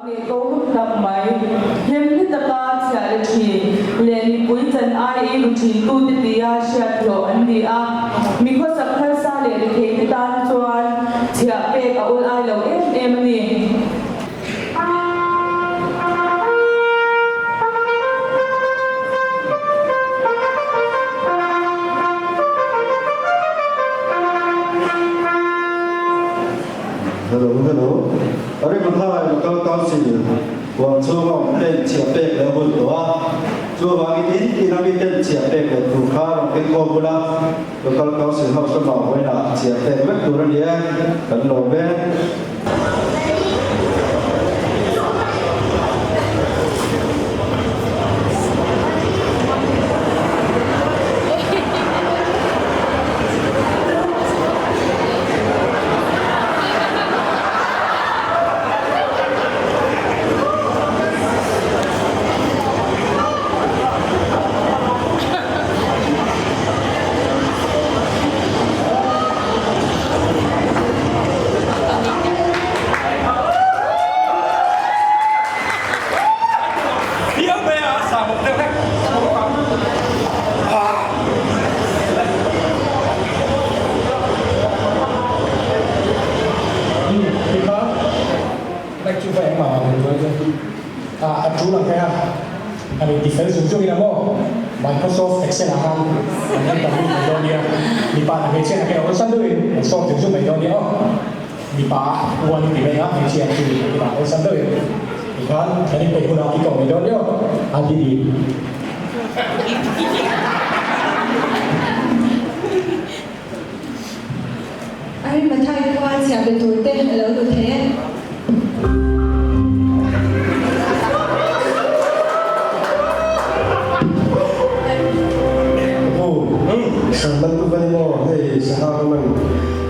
leh ko tak mai, hlemhli taka chhiah leh thin leh mipui chan ai ei ru thin tute tia hriat hlawh an ni a. Mi khawsak harsa leh rethei te tan chuan chhiah pek a awl ai lo em em a ni. Hello hello Arimathai Local Council huam chhunga awm ten chhiah pek leh a hun tawh a, chuvangin in tin a mi ten chhiah pek leh tur kha rawn keng khawm bula Local Council House lamah vawiinah chhiah pek vek tur a ni e, kan lawm e. A tul ang kha a ni ti fel zung zung in a maw Microsoft Excel ah khan an en tam lut mai dawn nia mipa na hmeichhia na kei awlsam deuh in an sort zung zung mai dawn nia aw mipa uan i ti mai a hmeichhia chu i dah awlsam deuh in tikhan kan in peih hunah i ko mai dawn nia aw a ti ti. Arimathai khua chhiah pe tur te a lo lut thei e. Pu, hran bantuk a ni maw? Hei sangha ka man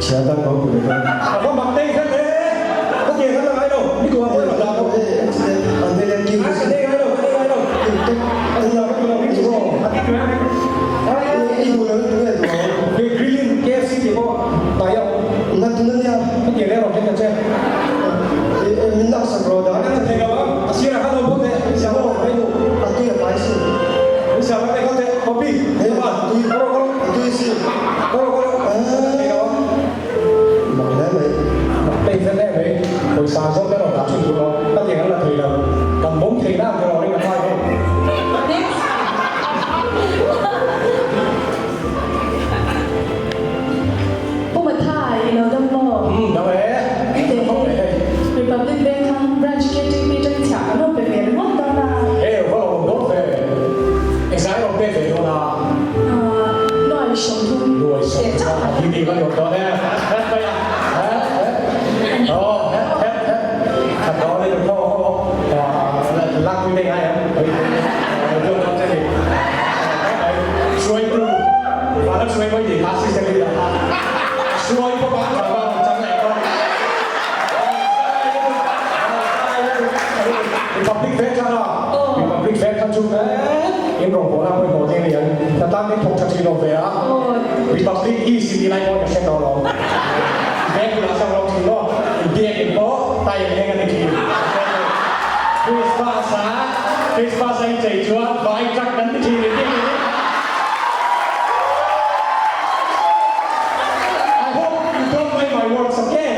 chhia tan ko pui ka. A va mak tei khat e, ka tiang an la ngai lo, ni kuah pawh la ko. An vei leh kiu Ka nei ngai lo, ka nei ngai lo. A duh lo, ka duh lo, i duh maw? A ti tui a. I duh lo, i duh nge duh ang? Hei grilling KFC tih pawh hnai a. Na tun a nia. Ka tiang erawh khen ta che. Min lak sak rawh dah. A kan thei lo ang. A sirah khan awm phawt teh. Siam a awm mai duh. A tui a pai si. Min siam a kal teh. Poppy. Hei a tui. Kawr rawh kawr rawh. A tui si. Kawr rawh kawr rawh. A thei lo ang. Mak hle mai. Mak tei hle hle mai. Pawisa zawk erawh dah chhun tur aw. Ka tiang an la thei lo. Kan bawm thei na ang erawh ring a ngai ho. Pu Mathai, i lo dam maw? Umm, dam e. Teh hei, Republic Bank kha branch KTP tang chhiah kan rawn pe ve ringawt dawn a. Hei, va lo awm dawn ve. Engzah i rawn pek ve dawn a? Ahh, nuai 30. Nuai 30 a, hi ni kan rawn dawn e. Het mai a, het, het. Aw, het, het, het. Khat dawn i rawn khaw khaw aw. Lak pui nei ngai ang. Hruaitu vana hruai mai tih kha sister hi dah kha hruai bawk a ka va chang leh bawk. Republic vek kha na Republic vek kha chu in rawngbawlna pawimawh ding a ni ang. Hnatlang hi thawk tha thin lo ve a Republic East tih lai pawh ka hre tawh lo. Veng bulah chuan rawng thin maw biakin pawh tai ang eng a ni thin. Christmas a Christmas a inchei chuan vai truck kan ti thin engtin nge ni? I hope you don't mind my words okay?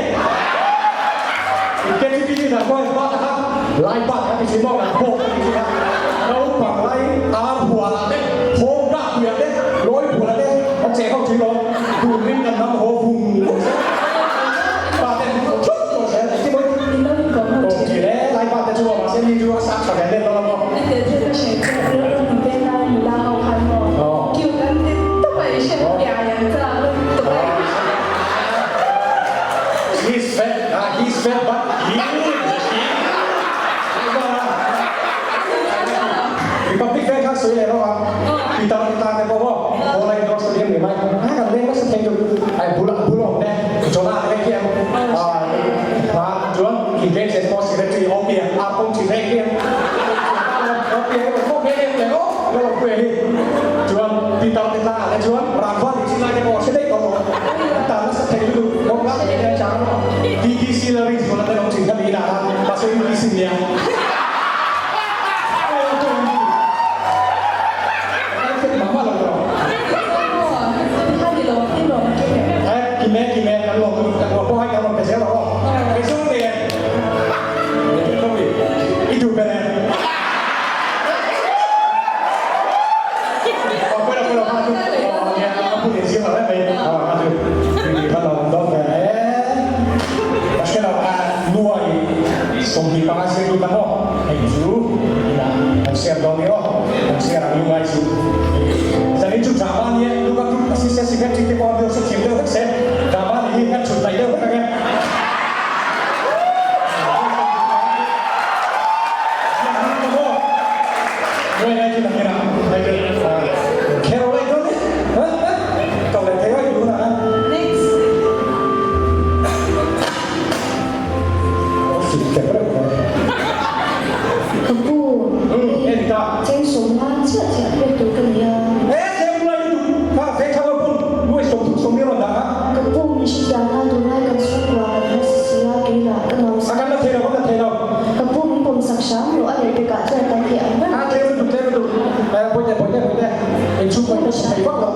In KTP ni dan pawh in bat a kha lai bat kan ti thin maw kan bawk kan ti thin a naupang lai ar hual ah te hawng kah pui ah te lawi phual ah te an cheh ho thin lo tun rim kan hnam haw vung vung zel pa te an thut tawh zel engtin maw Aw tih le lai pa te chu aw mahse mi chu a sang tha ve len dawn a maw. He's fat ah he's fat but he Republic Bank khan sawi leh rawh a Peter Peter te pawh maw Paula Indoor Stadium ni mai a kan leng nasa thei chu ai bul bul awm te Jonah te khi ang a chuan Events and Sports Secretary awm tia a kawng chi reng khi ang chuan Peter te tlangah te chuan rangva tih chin lai te pawh a hre daih tawh maw an tan nasa thei lutuk kawng lak te hian chang TTC la rin chuan an awm thin kha niin a mahse UTC sin nia. 25 zir lut ang aw, hei chu inah kan share dawn ni aw, kan share ang lungai chu. Zanin chu drama ni e, Luka Group Assistant Secretary te pawh an deuh hrethiam deuh vek se, drama ni hi kan chhun daih deuh vek ang e. Ka pu, hei cheng sawmna chiah chiah pek tur ka nei a. Ka pu, min hrethiam a, tunlai kan chhungkua kan harsa si a, kei lah ka nuam sak. Ka pu, min pawm sak hram rawh, a leh pekah chuan tam thei ang ber. Chuan ka pu i pawm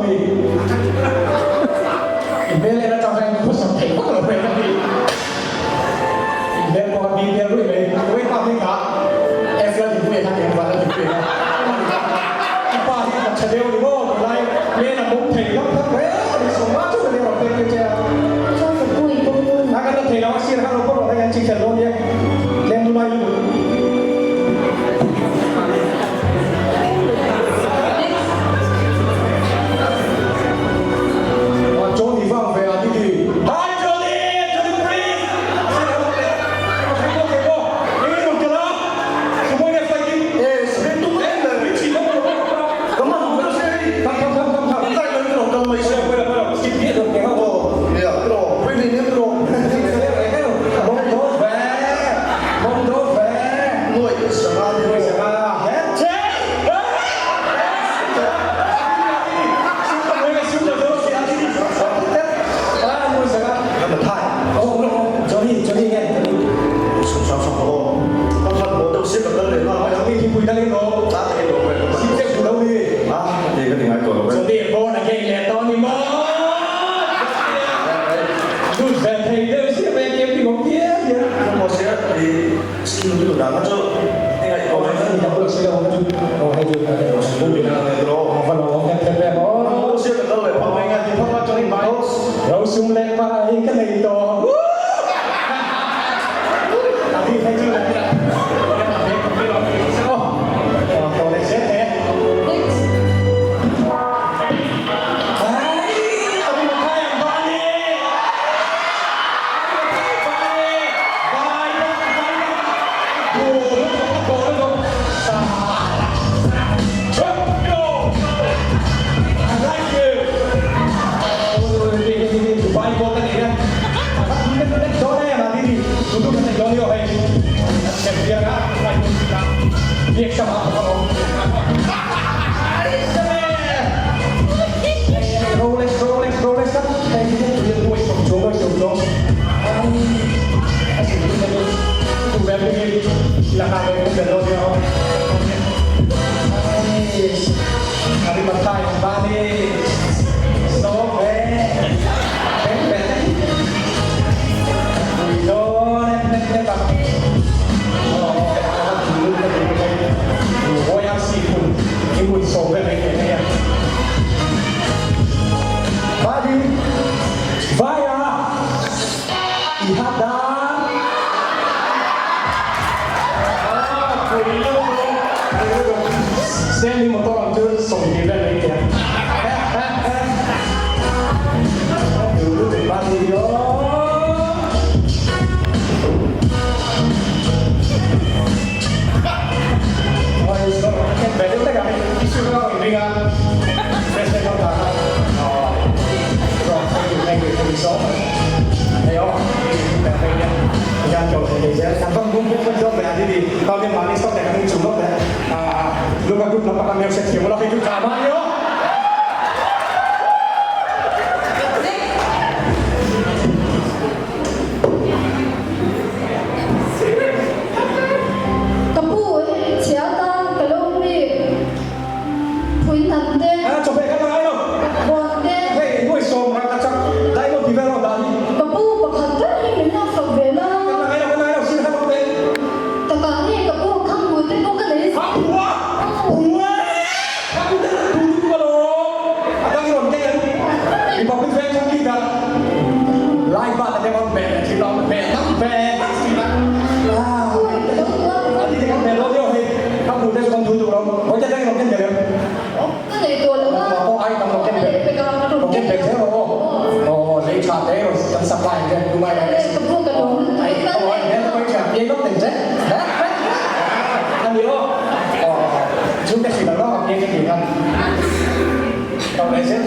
dawn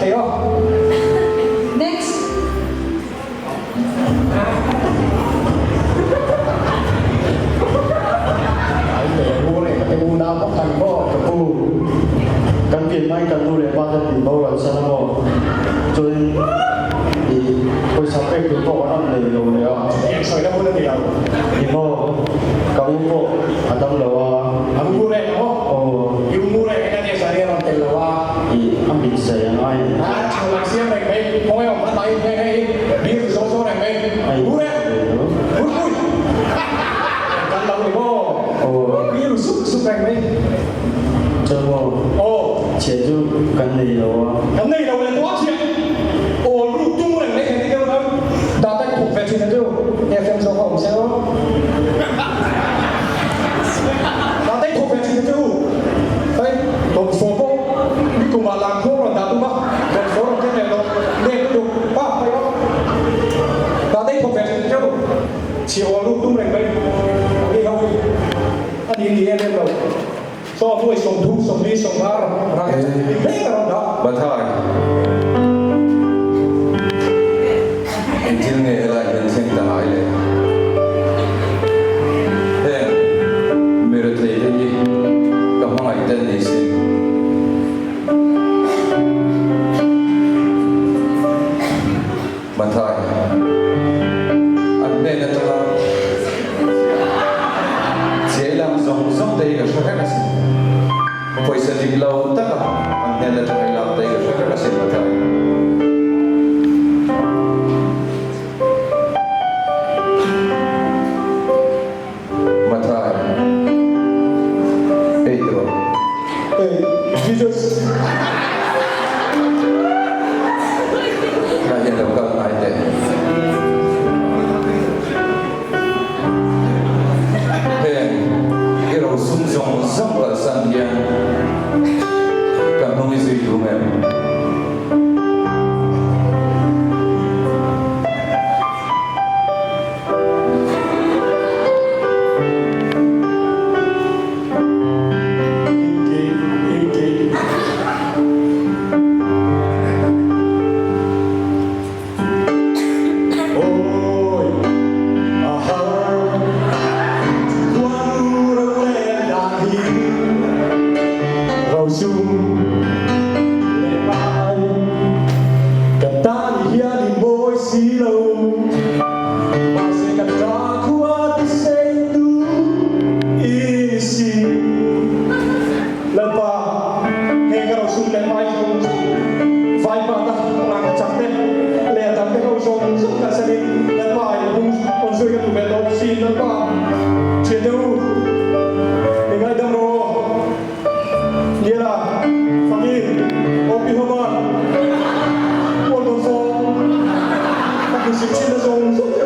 thei aw. Next. Ai leh u leh ka te unau bawk kan maw? Ka pu, kan pian hmain kan nu leh pa ten min boral san a maw? Chuanin i pawisa pek tur pawh kan rawn nei lo leh a. Chutiang sawina hun a ni lo. Ni maw? Ka u pawh a dam lo a. A ngu reng a maw? Aw. I u ngu reng eng a nia zan i a rawn tel lo a. I a mit zai a ngai a ni. A chho lang siam reng mai, khawngaih awm hman mai, hei hei bir zawh zawh reng mai. Ngu reng! Hurpui! Kan lo ni maw? Aw. Bir sup sup reng mai. Chuan maw? Aw. Chhiah chu kan nei lo a. Kan nei lo leh tawh a chhiah. Awl ruk tum reng mai thei deuh lo. Data i thawk ve thin a chu FM zawk a awm se aw. Data i thawk ve thin a chu hei Dawmsaw pawh nikum ah langkhawm rawn dah tum a, Dawmsaw rawn ken leh lo nep lutuk pa phei aw. Data i thawk ve thin a chu chhiah awl ruk tum reng mai ni ho hi a ni ni em em lo. Saw nuai 30 40 50 rang chak ti hle a rawn dah. Bathai, Engthil nge helai hian thleng ta ngai le? Heng mirethei te hi ka hmangaih te ni sin. Bathai, An hnen atanga chiai lang zawng zawng te hi ka hre vek asin. Pawisa dik lo taka an hnen atanga i lak te hi ka hre vek asin Bathai. Bathai, Ei tawh. Ei, Jesus. Tunah hian lo kal ngai teh. Heng i rosum zawng zawng kalsan hian ka hnung i zui dum em? Lalpa, heng ka rosum leh mai zawng vai bata rang chak te leh a dang te ho zawng zawng kalsan in Lalpa i hung rawn zui ka duh ve tawh sin Lalpa thian te u mi ngaidam rawh aw Liana Fakir Opi Homan Paul Bonfong ka hmusit thin na zawng zawng te.